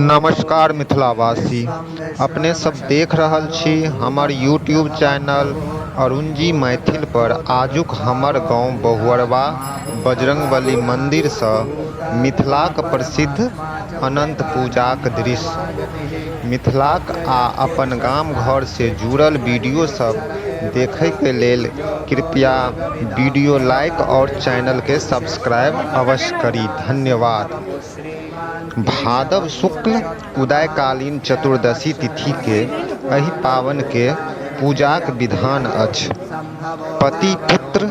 नमस्कार मिथिलावासी, अपने सब देख रहल छी हमर यूट्यूब चैनल अरुणजी मैथिल पर आजुक हमर गांव बहुअरवा बजरंगबली मंदिर स मिथिलाक प्रसिद्ध अनंत पूजाक दृश्य। मिथिलाक आ अपन गाम घर से जुड़ल वीडियो सब देखय के लेल कृपया वीडियो लाइक और चैनल के सब्सक्राइब अवश्य करी। धन्यवाद। भादव शुक्ल उदयकालीन चतुर्दशी तिथिके एहि पावनिके पूजाक विधान अछि। पति, पुत्र,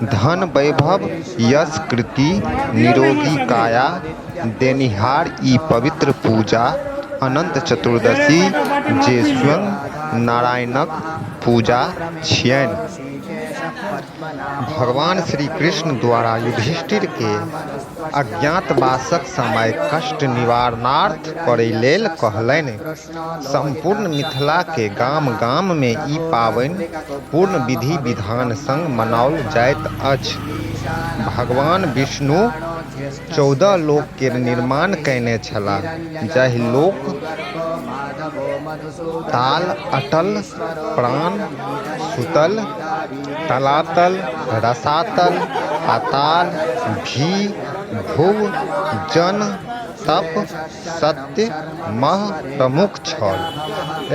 धन, वैभव, यश, कीर्ति, निरोगी काया देनिहार ई पवित्र पूजा अनन्त चतुर्दशी जे स्वयं नारायणक पूजा छियनि। भगवान श्री कृष्ण द्वारा युधिष्ठिर के अज्ञातवासक समय कष्ट निवारणार्थ करय लेल कहलनि। सम्पूर्ण मिथिला के गाम-गाम मे ई पाबनि पूर्ण विधि-विधान संग मनाओल जाइत अछि। भगवान विष्णु 14 लोक केर निर्माण कयने छलाह, जाहि लोक ताल, अटल, प्राण, सुतल, तलातल, रसातल, पाताल, भी, भुव, जन, तप, सत्य, मह प्रमुख छल।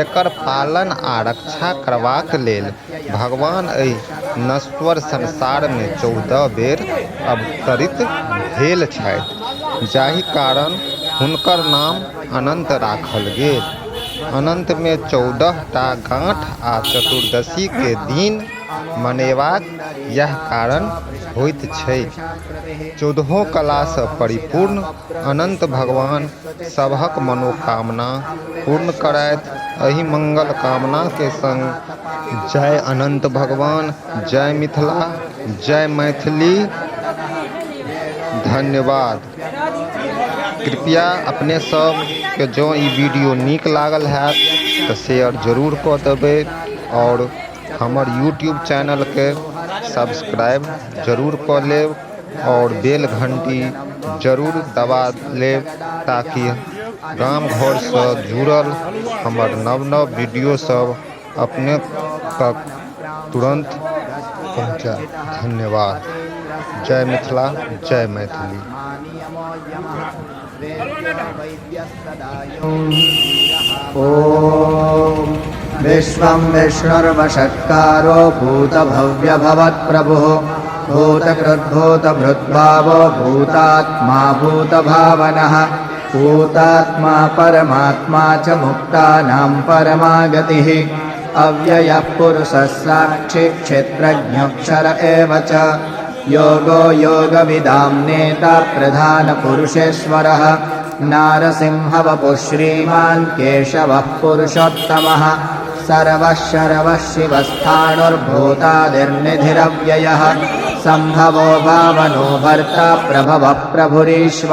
एकर पालन आ रक्षा करबाक लेल भगवान एहि नश्वर संसार मे 14 बेर अवतरित भेल छथि, जाहि कारण हुनकर नाम अनन्त राखल गेल। अनन्त मे 14 टा गाँठ आ चतुर्दशी के दिन मनेबाक यैह कारण होइत छैक। चौदहो कला सँ परिपूर्ण अनन्त भगवान सबहक मनोकामना पूर्ण करथि, एहि मंगल कामना के संग जय अनन्त भगवान, जय मिथिला, जय मैथिली, धन्यवाद। कृपया अपने सबके जँ ई वीडियो नीक लागल हैत तऽ शेयर जरूर कऽ देबै आओर हमर यूट्यूब चैनलके सब्सक्राइब जरूर कऽ लेब आओर बेल घण्टी जरूर दबा लेब ताकि गाम घरसँ जुड़ल हमर नव नव वीडियो सब अपने तक तुरन्त पहुँचय। धन्यवाद। जय मिथिला जय मैथिली। ॐ विश्वं विष्णुर्वषट्कारो भूतभव्यभवत्प्रभुः भूतकृद्भूतभृद्भावो भूतात्मा भूतभावनः भूतात्मा परमात्मा च मुक्तानां परमागतिः अव्ययः पुरुषः साक्षी क्षेत्रज्ञोऽक्षर एव च योगो योगविदां नेता प्रधानपुरुषेश्वरः नारसिंहवपुः श्रीमान् केशवः पुरुषोत्तमः सर्वः शरवः शिवस्थाणुर्भूतादिर्निधिरव्ययः सम्भवो भावनो भर्ता प्रभवः प्रभुरीश्वरः।